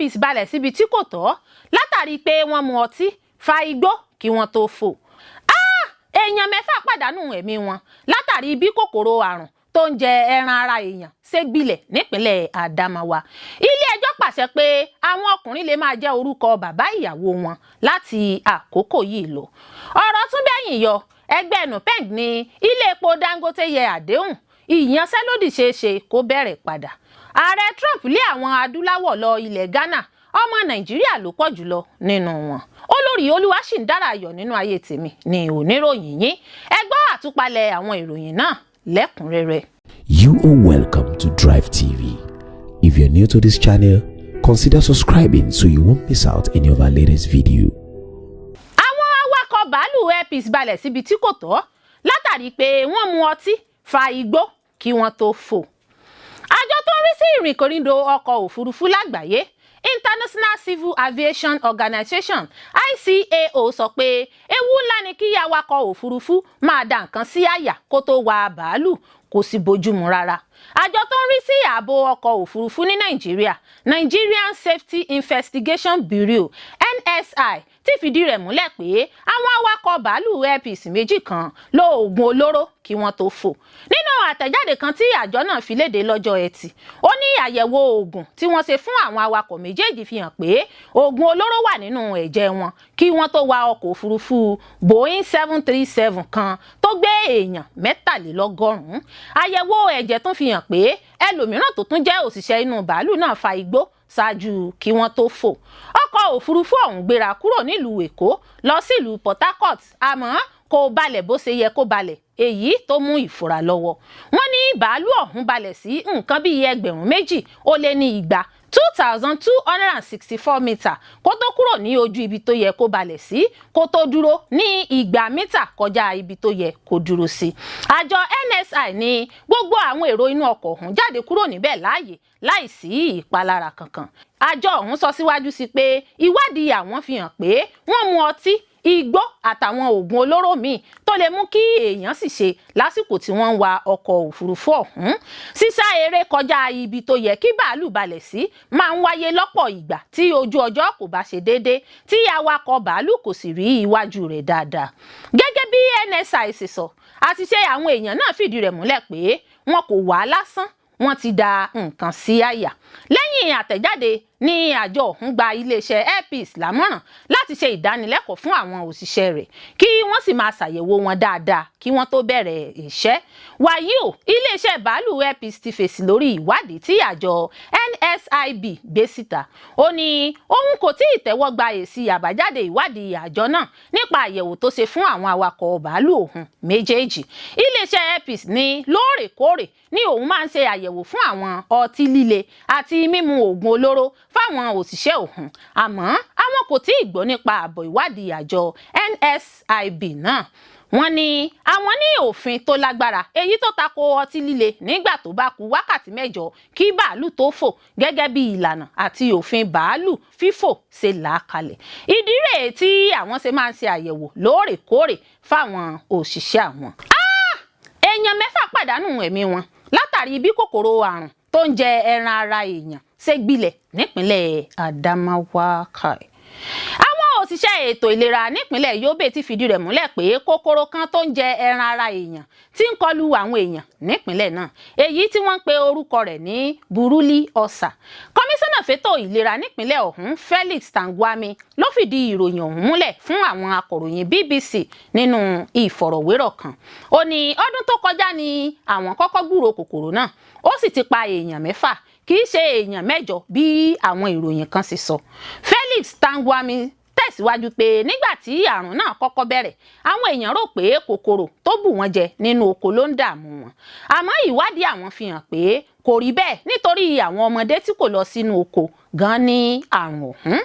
Air Peace balẹ̀ síbi tí kò tọ́ látàrí pé wọ́n mu ọtí, fa igbó kí wọ́n tó fò. Èèyàn 6 pàdánù ẹ̀mí wọn látàrí bí kòkòrò àrùn tó ń jẹ ẹran ara èèyàn ṣe gbilẹ̀ nípínlẹ̀ Adamawa. Ilé-ẹjọ́ pàṣẹ pé àwọn ọkùnrin lè máa jẹ́ orúkọ bàbá ìyàwó wọn láti àkókò yìí lọ. Ọ̀rọ̀ tún bẹ́yìn yọ. Ẹgbẹ́ NUPENG ní ilé epo Dangote yẹ àdéhùn, ìyanṣẹ́lódì ṣeé ṣe kó bẹ̀rẹ̀ padà. Ààrẹ Trump lé àwọn adúláwọ̀ lọ ilẹ̀ Ghana, ọmọ Nàìjíríà ló pọ̀ jùlọ nínú wọn. Olórí Olúwaṣìndára ayọ̀ nínú ayé tèmi ni oníròyìn yín. Ẹ gbọ́ àtúpalẹ̀ àwọn ìròyìn náà lẹ́kùnrẹ́rẹ́. You are welcome to Drive TV. If you're new to this channel, consider subscribing so you won't miss out any of our latest video. Àwọn awakọ̀ bàálù Air Peace balẹ̀ síbi tí kò tọ́ látàrí pé wọ́n mu ọtí, fa igbó kí wọ́n tó fò. Àjọ tó ń rí sí ìrìnkòrìndò ọkọ̀ òfurufú lágbàáyé, International Civil Aviation Organization, ICAO, sọ pé ewu ńlá ni kí awakọ̀ òfurufú máa da nǹkan sí àyà kó tó wa bàálù, kò sì bójúmu rárá. Àjọ tó ń rí sí ààbò ọkọ̀ òfurufú ní Nàìjíríà, Nigerian Safety Investigation Bureau, NSI, ti fìdí rẹ̀ múlẹ̀ pé àwọn awakọ̀ bàálù Air Peace 2 kan lo oògùn olóró kí wọ́n tó fò. Nínú àtẹ̀jáde kan tí àjọ náà fi léde lọ́jọ́ Ẹtì, ó ní àyẹ̀wò oògùn tí wọ́n ṣe fún àwọn awakọ̀ méjèèjì fi hàn pé oògùn olóró wà nínú ẹ̀jẹ̀ wọn kí wọ́n tó wa ọkọ̀ òfurufú Boeing 737 kan tó gbé èèyàn 83. Àyẹ̀wò ẹ̀jẹ̀ tún fi hàn pé ẹlòmíràn tó tún jẹ́ òṣìṣẹ́ inú bàálù náà fa igbó ṣáájú kí wọ́n tó fò. Ọkọ̀ òfurufú ọ̀hún gbéra kúrò nílùú Èkó lọ sílùú Port Harcourt, àmọ́ kò balẹ̀ bó ṣe yẹ kó balẹ̀, èyí tó mú ìfura lọ́wọ́. Wọ́n ní bàálù ọ̀hún balẹ̀ sí nǹkan bíi 2200, 2,264 meter, kó tó kúrò ní ojú ibi tó yẹ kó balẹ̀ sí, kó tó dúró ní 200 mítà kọjá ibi tó yẹ kó dúró sí. Àjọ NSI ní gbogbo àwọn èrò inú ọkọ̀ ọ̀hún jáde kúrò níbẹ̀ láàyè láìsí ìpalára kankan. Àjọ ọ̀hún sọ síwájú sí pé ìwádìí àwọn fi hàn pé wọ́n mu ọtí, igbó àtàwọn oògùn olóró míì tó lè mú kí èèyàn sì ṣe lásìkò tí wọ́n ń wa ọkọ̀ òfurufú ọ̀hún. Sísá eré kọjá ibi tó yẹ kí bàálù balẹ̀ sí máa ń wáyé lọ́pọ̀ ìgbà tí ojú ọjọ́ kò bá ṣe déédé, tí awakọ̀ bàálù kò sì rí iwájú rẹ̀ dáadáa. Gẹ́gẹ́ bí NSI ṣe sọ, àṣìṣe àwọn èèyàn náà fìdí rẹ̀ múlẹ̀ pé wọn kò wá lásán, wọ́n ti da nǹkan sí àyà. Lẹ́yìn àtẹ̀jáde ní àjọ ọ̀hún gba iléeṣẹ́ Air Peace lámọ̀ràn láti ṣe ìdánilẹ́kọ̀ọ́ fún àwọn òṣìṣẹ́ rẹ̀, kí wọ́n sì máa ṣàyẹ̀wò wọn dáadáa kí wọ́n tó bẹ̀rẹ̀ iṣẹ́. Wàyí o, iléeṣẹ́ bàálù Air Peace ti fèsì lórí ìwádìí tí àjọ NSIB gbé síta. Ó ní òun kò tí ì tẹ́wọ́ gba èsì àbájáde ìwádìí àjọ náà nípa àyẹ̀wò tó ṣe fún àwọn awakọ̀ bàálù òun méjèèjì. Iléeṣẹ́ Air Peace ní lóòrèkóòrè ní òun máa ń ṣe àyẹ̀wò fún àwọn ọtí líle àti mímu oògùn olóró fáwọn òṣìṣẹ́ òun, àmọ́ àwọn kò tí ì gbọ́ nípa àbọ̀ ìwádìí àjọ NSIB náà. Wọ́n ní àwọn ní òfin tó lágbára èyí tó tako ọtí líle nígbà tó bá ku wákàtí 8 kí bàálù tó fò, gẹ́gẹ́ bí ìlànà àti òfin bàálù fífò ṣe là á kalẹ̀. Ìdí rèé tí àwọn ṣe máa ń ṣe àyẹ̀wò lóòrèkóòrè fáwọn òṣìṣẹ́ àwọn. Èèyàn 6 pàdánù ẹ̀mí wọn látàrí bí kòkòrò àrùn tó ń jẹ ẹran ara èèyàn ṣe gbilẹ̀ nípínlẹ̀ Adamawa. Kai! Àwọn òṣìṣẹ́ ètò ìlera nípínlẹ̀ Yobe ti fìdí rẹ̀ múlẹ̀ pé kòkòrò kan tó ń jẹ ẹran ara èèyàn tí ń kọlu àwọn èèyàn nípínlẹ̀ náà, èyí tí wọ́n ń pe orúkọ rẹ̀ ní Buruli ulcer. Kọmíṣánná fétò ìlera nípínlẹ̀ ọ̀hún, Felix Tangwami, ló fìdí ìròyìn ọ̀hún múlẹ̀ fún àwọn akọ̀ròyìn BBC nínú ìfọ̀rọ̀wérọ̀ kan. Ó ní ọdún tó kọjá ni àwọn kọ́kọ́ gbúròó kòkòrò náà, ó sì ti pa èèyàn 6, kì í ṣe èèyàn 8 bí àwọn ìròyìn kan ṣe sọ. Felix Tangwami tẹ̀síwájú pé nígbà tí àrùn náà kọ́kọ́ bẹ̀rẹ̀, àwọn èèyàn rò pé kòkòrò tó bù wọ́n jẹ nínú oko ló ń dààmú wọn, àmọ́ ìwádìí àwọn fi hàn pé kò rí bẹ́ẹ̀, nítorí àwọn ọmọdé tí kò lọ sínú oko gan ní àrùn ọ̀hún.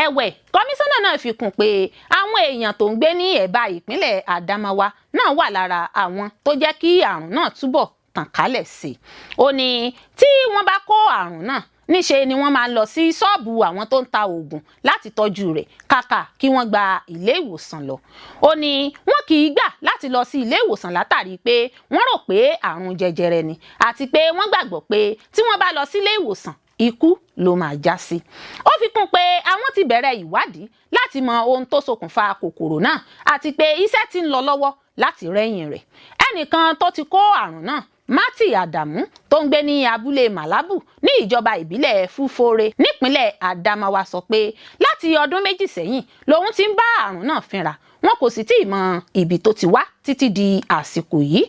Ẹ̀wẹ̀, kọmíṣánná náà fi kún pé àwọn èèyàn tó ń gbé ní ẹ̀bá ìpínlẹ̀ Adamawa náà wà lára àwọn tó jẹ́ kí àrùn náà túbọ̀ tàn kálẹ̀ sí i. Ó ní tí wọ́n bá kó àrùn náà, níṣe ni wọ́n máa ń lọ sí ṣọ́ọ̀bù àwọn tó ń ta oògùn láti tọ́jú rẹ̀, kàkà kí wọ́n gba ilé ìwòsàn lọ. Ó ní wọn kì í gbà láti lọ sí ilé ìwòsàn látàrí pé wọ́n rò pé àrùn jẹjẹrẹ ni, àti pé wọ́n gbàgbọ́ pé tí wọ́n bá lọ sílé ìwòsàn, ikú ló máa já sí. Ó fi kún pé àwọn ti bẹ̀rẹ̀ ìwádìí láti mọ ohun tó ṣokùnfà kòkòrò náà, àti pé iṣẹ́ ti ń lọ lọ́wọ́ láti rẹ́yìn rẹ̀. Ẹnìkan tó ti kó àrùn náà, Mati Adamu, tó ń gbé ní abúlé Malabu ní ìjọba ìbílẹ̀ Fufore nípínlẹ̀ Adamawa, sọ pé láti ọdún 2 sẹ́yìn lòun ti ń bá àrùn náà fínra, wọn kò sì tí ì mọ ibi tó ti wá títí di àsìkò yìí.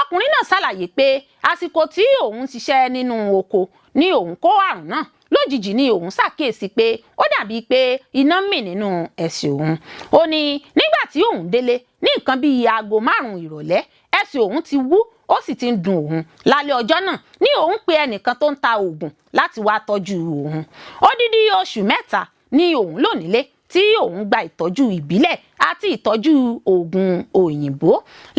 Ọkùnrin náà ṣàlàyé pé àsìkò tí òun ń ṣiṣẹ́ nínú oko ní òun kó àrùn náà. Lójijì ni òun ṣàkíyèsí pé ó dàbíi pé iná mì nínú ẹsẹ̀ òun. Ó ní nígbà tí òun délé ní nǹkan bíi aago 5 ìrọ̀lẹ́, ẹsẹ̀ òun ti wú, ó sì ti ń dùn òun. Lálẹ́ ọjọ́ náà ní òun pe ẹnìkan tó ń ta oògùn láti wá tọ́jú òun. Odidi oṣù 3 ní òun lò nílé tí òun gba ìtọ́jú ìbílẹ̀ àti ìtọ́jú oògùn òyìnbó.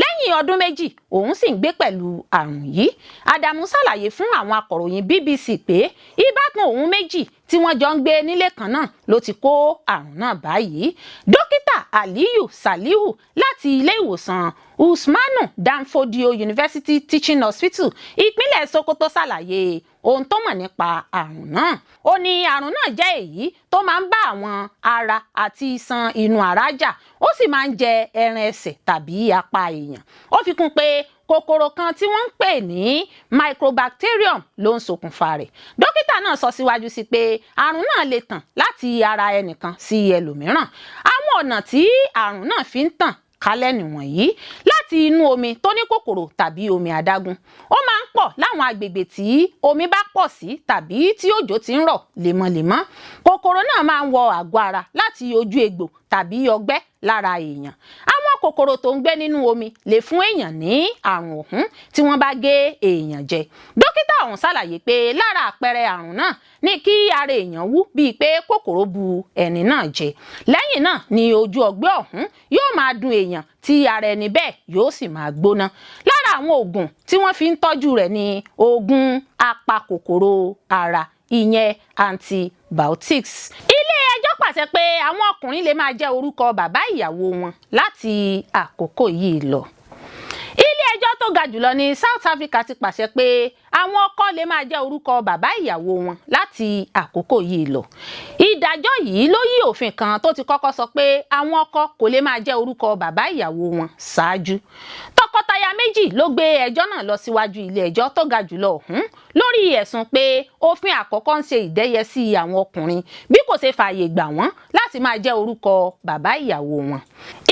Lẹ́yìn ọdún 2, òun sì ń gbé pẹ̀lú àrùn yìí. Adamu ṣàlàyé fún àwọn akọ̀ròyìn BBC pé ìbátan òun méjì tí wọ́n jọ ń gbé nílé kan náà ló ti kó àrùn náà báyìí. Dókítà Aliyu Salihu láti ilé ìwòsàn Usmanu Danfodio University Teaching Hospital, ìpínlẹ̀ Sokoto, ṣàlàyé ohun tó mọ̀ nípa àrùn náà. Ó ní àrùn náà jẹ́ èyí tó máa ń bá àwọn ara àti iṣan inú ara jà, ó sì máa ń jẹ ẹran ẹsẹ̀ tàbí apá èèyàn. Ó fi kún pé kòkòrò kan tí wọ́n ń pè ní microbacterium ló ń ṣokùnfà rẹ̀. Dókítà náà sọ síwájú sí pé àrùn náà lè tàn láti ara ẹnìkan sí ẹlòmíràn. Àwọn ọ̀nà tí àrùn náà fi ń tàn kálẹ̀ nìwọ̀nyí: láti inú omi tó ní kòkòrò tàbí omi adágún. Ó máa ń pọ̀ láwọn agbègbè tí omi bá pọ̀ sí tàbí tí òjò ti ń rọ̀ lemọ́lemọ́. Kòkòrò náà máa ń wọ àgọ́ ara láti ojú egbò tàbí ọgbẹ́ lára èèyàn. Àwọn kòkòrò tó ń gbé nínú omi lè fún èèyàn ní àrùn ọ̀hún tí wọ́n bá gé èèyàn jẹ. Dókítà ọ̀hún ṣàlàyé pé lára àpẹẹrẹ àrùn náà ní kí ara èèyàn wú bíi pé kòkòrò bu ẹni náà jẹ. Lẹ́yìn náà ni ojú ọgbẹ́ ọ̀hún yóò máa dùn èèyàn, tí ara ẹni bẹ́ẹ̀ yóò sì máa gbóná. Lára àwọn oògùn tí wọ́n fi ń tọ́jú rẹ̀ ní oògùn apakòkòrò ara, ìyẹn antibiotics. Ilé ẹjọ́ pàṣẹ pé àwọn ọkùnrin lè máa jẹ́ orúkọ bàbá ìyàwó wọn láti àkókò yìí lọ. Ilé ẹjọ́ tó ga jùlọ ní South Africa ti pàṣẹ pé àwọn ọkọ lè máa jẹ́ orúkọ bàbá ìyàwó wọn láti àkókò yìí lọ. Ìdájọ́ yìí ló yí òfin kan tó ti kọ́kọ́ sọ pé àwọn ọkọ kò lè máa jẹ́ orúkọ bàbá ìyàwó wọn ṣáájú. Tọkọtaya méjì ló gbé ẹjọ́ náà lọ síwájú ilé ẹjọ́ tó ga jùlọ ọ̀hún lórí ẹ̀sùn pé òfin àkọ́kọ́ ń ṣe ìdẹ́yẹsí àwọn ọkùnrin bí kò ṣe fààyè gbà wọ́n láti máa jẹ́ orúkọ bàbá ìyàwó wọn.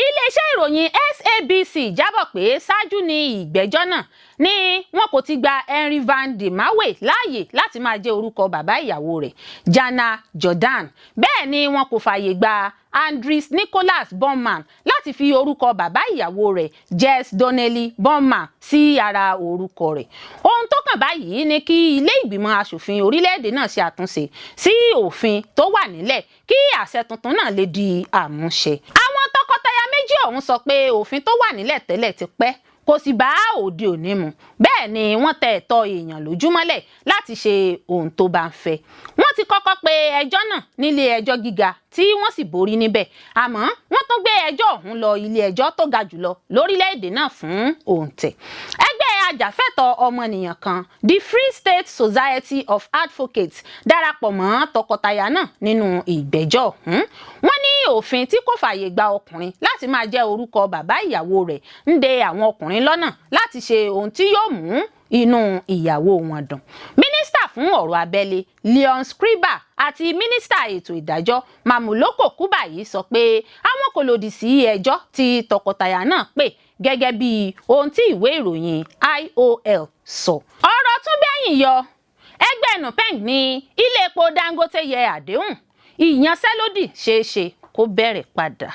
Iléeṣẹ́ ìròyìn SABC jábọ̀ pé ṣáájú ní ìgbẹ́jọ́ náà ni wọn kò ti gba Henry van der Merwe láàyè láti máa jẹ́ orúkọ bàbá ìyàwó rẹ̀, Jana Jordan. Bẹ́ẹ̀ ni wọn kò fààyè gba Andries Nicholas Bornman láti fi orúkọ bàbá ìyàwó rẹ̀, Jess Donnelly Bornman, sí ara orúkọ rẹ̀. Ohun tó kàn báyìí ni kí ilé ìgbìmọ̀ asòfin orílẹ̀-èdè náà ṣe àtúnṣe sí òfin tó wà nílẹ̀ kí àṣẹ tuntun náà lè di àmúṣẹ. Àwọn tọkọtaya méjì ọ̀hún sọ pé òfin tó wà nílẹ̀ tẹ́lẹ̀ ti pẹ́, kò sì bá òde òní mu. Bẹ́ẹ̀ ni wọ́n tẹ ẹ̀tọ́ èèyàn lójúmọ́lẹ̀ láti ṣe ohun tó bá ń fẹ́. Wọ́n ti kọ́kọ́ pe ẹjọ́ náà nílé ẹjọ́ gíga, tí wọ́n sì borí níbẹ̀, àmọ́ wọ́n tún gbé ẹjọ́ ọ̀hún lọ ilé ẹjọ́ tó ga jùlọ lórílẹ̀‐èdè náà fún òǹtẹ̀. Ẹgbẹ́ ajàfẹ́tọ̀ọ́ ọmọnìyàn kan, The Free State Society of Advocates, darapọ̀ mọ́ tọkọtaya náà nínú ìgbẹ́jọ́ ọ̀hún. Wọ́n ní òfin tí kò fààyè gba ọkùnrin láti máa jẹ́ orúkọ bàbá ìyàwó rẹ̀ ń de àwọn ọkùnrin lọ́nà láti ṣe ohun tí yóò mú inú ìyàwó wọn dùn. Mínísítà fún ọ̀rọ̀ abẹ́lé Leon Schreiber àti mínísítà ètò ìdájọ́ Mmamoloko Kubayi sọ pé àwọn kò lòdì sí ẹjọ́ tí tọkọtaya náà pè, gẹ́gẹ́ bí ohun tí ìwé ìròyìn IOL sọ. Ọ̀rọ̀ tún bẹ́yìn yọ. Ẹgbẹ́ NUPENG ní ilé epo Dangote yẹ àdéhùn, ìyanṣẹ́lódì ṣeé ṣe kó bẹ̀rẹ̀ padà.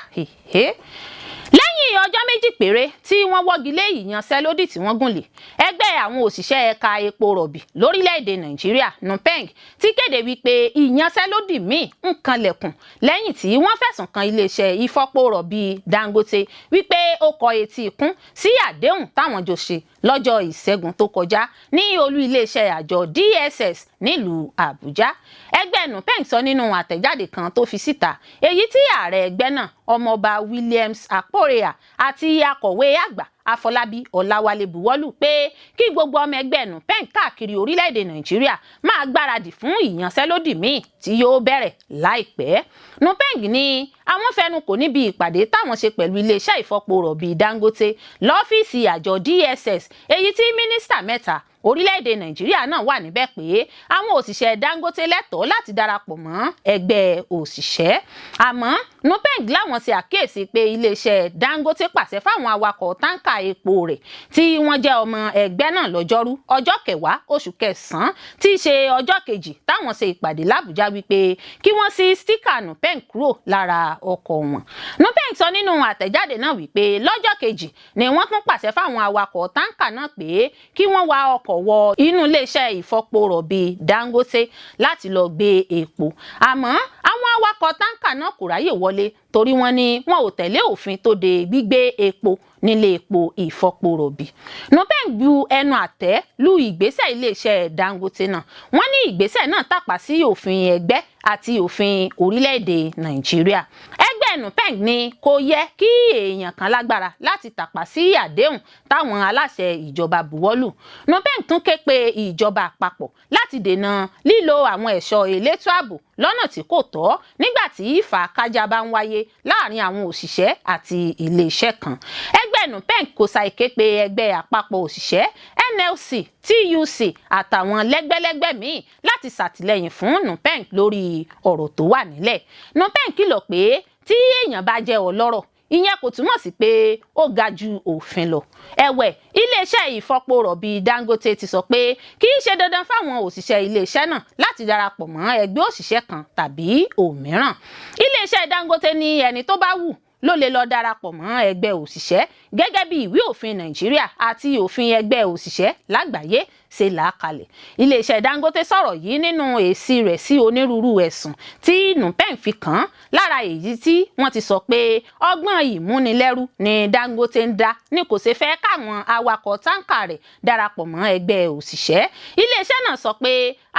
Lẹ́yìn ọjọ́ 2 péré tí wọ́n wọ́gi lé ìyanṣẹ́lódì tí wọ́n gùn lé, ẹgbẹ́ àwọn òṣìṣẹ́ ẹ̀ka epo rọ̀bì lórílẹ̀‐èdè Nàìjíríà, NUPENG, ti kéde wípé ìyanṣẹ́lódì míì ń kanlẹ̀kùn lẹ́yìn tí wọ́n fẹ̀sùn kan iléeṣẹ́ ìfọpo rọ̀bì Dangote wípé ó kọ etí ikún sí àdéhùn táwọn jọ ṣe lọ́jọ́ Ìṣẹ́gun tó kọjá ní olú iléeṣẹ́ àjọ DSS nílùú Àbújá. Ẹgbẹ́ NUPENG sọ nínú àtẹ̀jáde kan tó fi síta, èyí tí ààrẹ ẹgbẹ́ náà, Ọmọọba Williams Akporeha, àti akọ̀wé àgbà Afọlábí Ọláwálé buwọ́lù pé kí gbogbo ọmọ ẹgbẹ́ NUPENG káàkiri orílẹ̀-èdè Nàìjíríà máa gbáradì fún ìyanṣẹ́lódì míì tí yóò bẹ̀rẹ̀ láìpẹ́. NUPENG ní àwọn fẹnu kò níbi ìpàdé táwọn ṣe pẹ̀lú iléeṣẹ́ ìfọpo rọ̀bì Dangote lọ́fíìsì àjọ DSS, èyí tí mínísítà mẹ́ta orílẹ̀-èdè Nàìjíríà náà wà níbẹ̀, pé àwọn òṣìṣẹ́ Dangote lẹ́tọ̀ọ́ láti darapọ̀ mọ́ ẹgbẹ́ òṣìṣẹ́. Àmọ́ NUPENG láwọn ṣe àkíyèsí pé iléeṣẹ́ Dangote pàṣẹ fáwọn awakọ̀ táǹkà epo rẹ̀ tí wọ́n jẹ́ ọmọ ẹgbẹ́ náà lọ́jọ́rú ọjọ́ 10 oṣù kẹsàn-án, tí í ṣe ọjọ́ kejì táwọn ṣe ìpàdé l'Àbújá, wípé kí wọ́n sí sticker NUPENG kúrò lára ọkọ̀ wọn. NUPENG sọ nínú àtẹ̀jáde náà wípé lọ́jọ́ kejì ni wọ́n tún pàṣẹ fáwọn awakọ̀ táǹkà náà pé kí wọ́n wa ọkọ̀ wọ inú iléeṣẹ́ ìfọpo rọ̀bì Dangote láti lọ gbé epo. Àmọ́ àwọn awakọ̀ táǹkà náà kò ráyè wọlé torí wọ́n ní wọn ò tẹ̀lé òfin tó de gbígbé epo nílé epo ìfọpo rọ̀bì. NUPENG bu ẹnu àtẹ́ lu ìgbésẹ̀ iléeṣẹ́ Dangote náà. Wọ́n ní ìgbésẹ̀ náà tàpá sí òfin ẹgbẹ́ àti òfin orílẹ̀-èdè Nàìjíríà. Ẹgbẹ́ NUPENG ní kò yẹ kí èèyàn kan lágbára láti tàpá sí àdéhùn táwọn aláṣẹ ìjọba buwọ́lù. NUPENG tún ké pe ìjọba àpapọ̀ láti dènà lílo àwọn ẹ̀ṣọ́ elétò ààbò lọ́nà tí kò tọ́ nígbà tí ìfàkájà bá ń wáyé láàrin àwọn òṣìṣẹ́ àti iléeṣẹ́ kan. Ẹgbẹ́ NUPENG kò ṣàì ké pe ẹgbẹ́ àpapọ̀ òṣìṣẹ́, NLC, TUC àtàwọn lẹ́gbẹ́lẹ́gbẹ́ míì láti ṣàtìlẹ́yìn fún NUPENG lórí ọ̀rọ̀ tó wà nílẹ̀. NUPENG kìlọ̀ pé tí èèyàn bá jẹ́ ọlọ́rọ̀, ìyẹn kò túmọ̀ sí pé ó ga ju òfin lọ. Ẹ̀wẹ̀, iléeṣẹ́ ìfọpo rọ̀bì Dangote ti sọ pé kì í ṣe dandan fáwọn òṣìṣẹ́ iléeṣẹ́ náà láti darapọ̀ mọ́ ẹgbẹ́ òṣìṣẹ́ kan tàbí òmíràn. Iléeṣẹ́ Dangote ní ẹni tó bá wù ló lè lọ darapọ̀ mọ́ ẹgbẹ́ òṣìṣẹ́ gẹ́gẹ́ bí ìwé òfin Nàìjíríà àti òfin ẹgbẹ́ òṣìṣẹ́ lágbàáyé ṣe là á kalẹ̀. Iléeṣẹ́ Dangote sọ̀rọ̀ yìí nínú èsì rẹ̀ sí onírúurú ẹ̀sùn tí NUPENG fi kàn án, lára èyí tí wọ́n ti sọ pé ọgbọ́n ìmúnilẹ́rú ni Dangote ń dá ní kò ṣe fẹ́ káwọn awakọ̀ táǹkà rẹ̀ darapọ̀ mọ́ ẹgbẹ́ òṣìṣẹ́. Iléeṣẹ́ náà sọ pé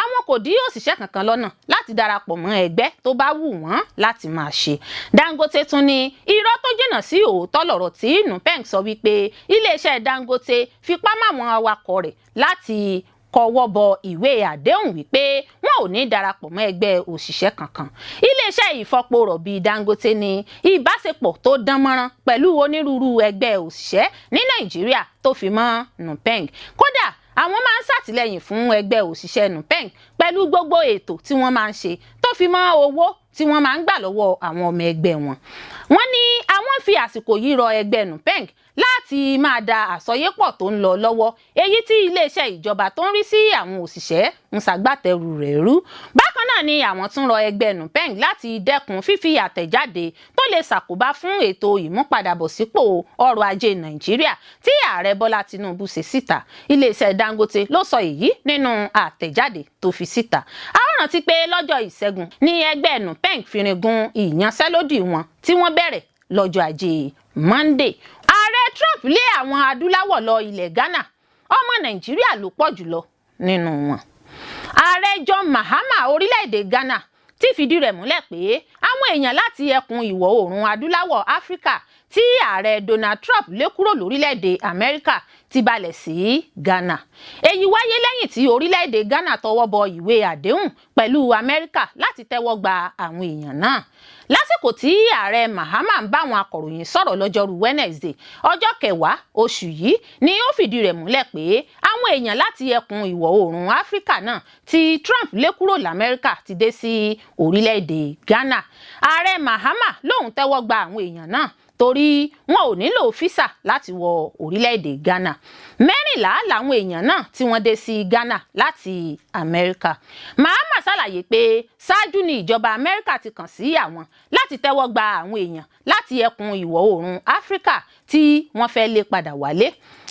àwọn kò dí òṣìṣẹ́ kankan lọ́nà láti darapọ̀ mọ́ ẹgbẹ́ tó bá wù wọ́n láti máa ṣe. Dangote tún ní irọ́ tó jìnnà sí òótọ́ lọ̀rọ̀ tí NUPENG sọ wípé iléeṣẹ́ Dangote fipá máwọn awakọ̀ rẹ̀ láti kọwọ́ bọ ìwé àdéhùn wípé wọn ò ní darapọ̀ mọ́ ẹgbẹ́ òṣìṣẹ́ kankan. Iléeṣẹ́ ìfọpo rọ̀bì Dangote ní ìbáṣepọ̀ tó dán mọ́rán pẹ̀lú onírúurú ẹgbẹ́ òṣìṣẹ́ ní Nàìjíríà tó fi mọ́ NUPENG. Kódà, àwọn máa ń ṣàtìlẹ́yìn fún ẹgbẹ́ òṣìṣẹ́ NUPENG pẹ̀lú gbogbo ètò tí wọ́n máa ń ṣe tó fi mọ́ owó tí wọ́n máa ń gbà lọ́wọ́ àwọn ọmọ ẹgbẹ́ wọn. Wọ́n ní àwọn fi àsìkò yìí rọ ẹgbẹ́ NUPENG láti máa da àsọyépọ̀ tó ń lọ lọ́wọ́, èyí tí iléeṣẹ́ ìjọba tó ń rí sí àwọn òṣìṣẹ́ ń ṣagbátẹrù rẹ̀ rú. Bákan náà ni àwọn tún rọ ẹgbẹ́ NUPENG láti dẹ́kun fífi àtẹ̀jáde tó lè ṣàkóbá fún ètò ìmúpadàbọ̀sípò ọrọ̀ ajé Nàìjíríà tí ààrẹ Bọ́lá Tinubu ṣe síta. Iléeṣẹ́ Dangote ló sọ èyí nínú àtẹ̀jáde tó fi síta. A ó rántí pé lọ́jọ́ Ìṣẹ́gun ní ẹgbẹ́ NUPENG fìrìgùn ìyanṣẹ́lódì wọn tí wọ́n bẹ̀rẹ̀ lọ́jọ́ Ajé Monday. Ààrẹ Trump lé àwọn adúláwọ̀ lọ ilẹ̀ Ghana, ọmọ Nàìjíríà ló pọ̀ jùlọ nínú wọn. Ààrẹ John Mahama orílẹ̀-èdè Ghana ti fìdí rẹ̀ múlẹ̀ pé àwọn èèyàn láti ẹkùn ìwọ̀ oòrùn adúláwọ̀ Áfíríkà tí ààrẹ Donald Trump lé kúrò lórílẹ̀-èdè Amẹ́ríkà ti balẹ̀ sí Ghana. Èyí wáyé lẹ́yìn tí orílẹ̀-èdè Ghana tọwọ́ bọ ìwé àdéhùn pẹ̀lú Amẹ́ríkà láti tẹ́wọ́ gba àwọn èèyàn náà. Lásìkò tí ààrẹ Mahama ń bá àwọn akọ̀ròyìn sọ̀rọ̀ lọ́jọ́rú Wednesday, ọjọ́ 10 oṣù yìí, ni ó fìdí rẹ̀ múlẹ̀ pé àwọn èèyàn láti ẹkùn ìwọ̀ oòrùn Áfíríkà náà tí Trump lé kúrò lamẹ́ríkà ti dé sí orílẹ̀-èdè Ghana. Ààrẹ Mahama lòun tẹ́wọ́ gba àwọn èèyàn náà torí wọn ò nílò físà láti wọ orílẹ̀-èdè Ghana. 14 làwọn èèyàn náà tí wọ́n dé sí Ghana láti Amẹ́ríkà. Mahama ṣàlàyé pé ṣáájú ni ìjọba Amẹ́ríkà ti kàn sí àwọn láti tẹ́wọ́ gba àwọn èèyàn láti ẹkùn ìwọ̀ oòrùn Áfíríkà tí wọ́n fẹ́ lé padà wálé.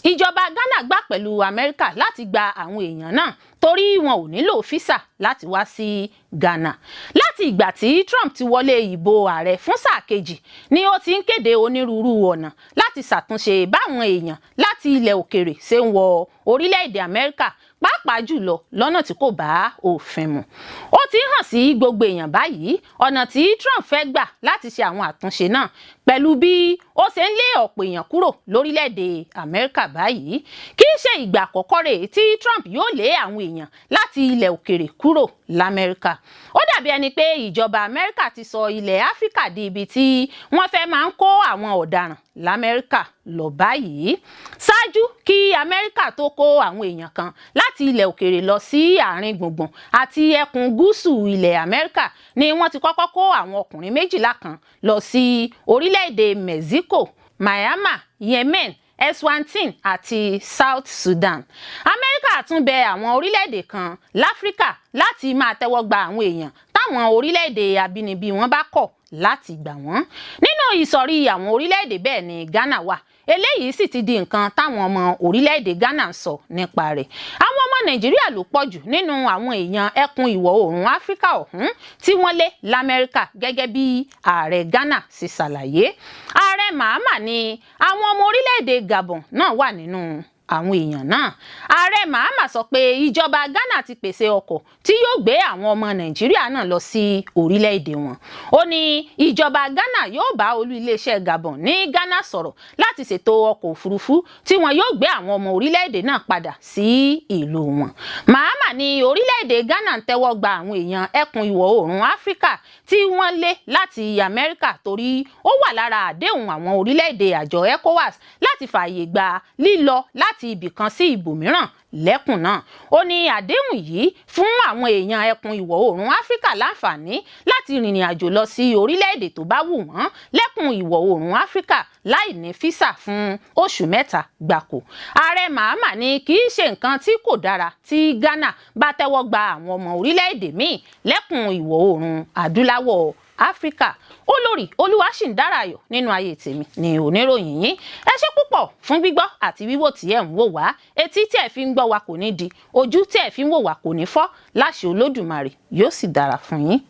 Ìjọba Ghana gbà pẹ̀lú Amẹ́ríkà láti gba àwọn èèyàn náà torí wọn ò nílò físà láti wá sí Ghana. Láti ìgbà tí Trump ti wọlé ìbò ààrẹ fún sáà kejì ni ó ti ń kéde onírúurú ọ̀nà láti ṣàtúnṣe báwọn èèyàn láti ilẹ̀ òkèrè ṣe ń wọ orílẹ̀-èdè Amẹ́ríkà, pàápàá jùlọ lọ́nà tí kò bá òfin mu. Ó ti ń hàn sí gbogbo èèyàn báyìí ọ̀nà tí Trump fẹ́ gbà láti ṣe àwọn àtúnṣe náà, pẹ̀lú bí ó ṣe ń lé ọ̀pọ̀ èèyàn kúrò lórílẹ̀-èdè Amẹ́ríkà báyìí. Kì í ṣe ìgbà àkọ́kọ́ rèé tí Trump yóò lé àwọn èèyàn láti ilẹ̀ òkèrè kúrò l'Amẹ́ríkà. Ó dàbí ẹni pé ìjọba Amẹ́ríkà ti sọ ilẹ̀ Áfíríkà di ibi tí wọ́n fẹ́ máa ń kó àwọn ọ̀daràn l'Amẹ́ríkà lọ báyìí. Ṣáájú kí Amẹ́ríkà tó kó àwọn èèyàn kan láti ilẹ̀ òkèrè lọ sí àárín gbùngbùn àti ẹkùn gúúsù ilẹ̀ Amẹ́ríkà ni wọ́n ti kọ́kọ́ kó àwọn ọkùnrin 12 kan lọ sí orílẹ̀-èdè Mexico, Myanmar, Yemen, Eswatini àti South Sudan. Amẹ́ríkà tún bẹ àwọn orílẹ̀-èdè kan láfíríkà láti máa tẹ́wọ́ gba àwọn èèyàn táwọn orílẹ̀-èdè abínibí wọn bá kọ̀ láti gbà wọ́n. Nínú ìsọ̀rí àwọn orílẹ̀-èdè bẹ́ẹ̀ ni Ghana wà. Eléyìí sì ti di nǹkan táwọn ọmọ orílẹ̀-èdè Ghana ń sọ nípa rẹ̀. Àwọn ọmọ Nàìjíríà ló pọ̀ jù nínú àwọn èèyàn ẹkùn ìwọ̀ oòrùn Áfíríkà ọ̀hún tí wọ́n lé l'Amẹ́ríkà, gẹ́gẹ́ bí ààrẹ Ghana ṣe ṣàlàyé. Ààrẹ Mahama ní àwọn ọmọ orílẹ̀-èdè Gabon náà wà nínú àwọn èèyàn náà. Ààrẹ Mahama sọ pé ìjọba Ghana ti pèsè ọkọ̀ tí yóò gbé àwọn ọmọ Nàìjíríà náà lọ sí orílẹ̀-èdè wọn. Ó ní ìjọba Ghana yóò bá olú iléeṣẹ́ Gabon ní Ghana sọ̀rọ̀ láti ṣètò ọkọ̀ òfurufú tí wọn yóò gbé àwọn ọmọ orílẹ̀-èdè náà padà sí ìlú wọn. Mahama ní orílẹ̀-èdè Ghana ń tẹ́wọ́ gba àwọn èèyàn ẹkùn ìwọ̀ oòrùn Áfíríkà tí wọ́n lé láti Amẹ́ríkà torí ó wà lára àdéhùn àwọn orílẹ̀-èdè àjọ ECOWAS láti fààyè gba lílọ láti ibì kan sí ibòmíràn lẹ́kùn náà. Ó ní àdéhùn yìí fún àwọn èèyàn ẹkùn ìwọ̀ oòrùn Áfíríkà láǹfààní láti rìnrìn àjò lọ sí orílẹ̀-èdè tó bá wù wọ́n lẹ́kùn ìwọ̀ oòrùn Áfíríkà láì ní físà fún oṣù 3 gbáko. Ààrẹ Mahama ní kì í ṣe nǹkan tí kò dára tí Ghana bá tẹ́wọ́ gba àwọn ọmọ orílẹ̀-èdè míì lẹ́kùn ìwọ̀ oòrùn adúláwọ̀ Áfíríkà. Olórí Olúwaṣìǹdárayọ̀ nínú ayé tèmi ni oníròyìn yín. Ẹ ṣé púpọ̀ fún gbígbọ́ àti wíwò tí ẹ̀ ń wò wá. Etí tí ẹ̀ fi ń gbọ́ wa kò ní di, ojú tí ẹ̀ fi ń wò wá kò ní fọ́ láṣẹ Olódùmarè. Yóò sì dára fún yín.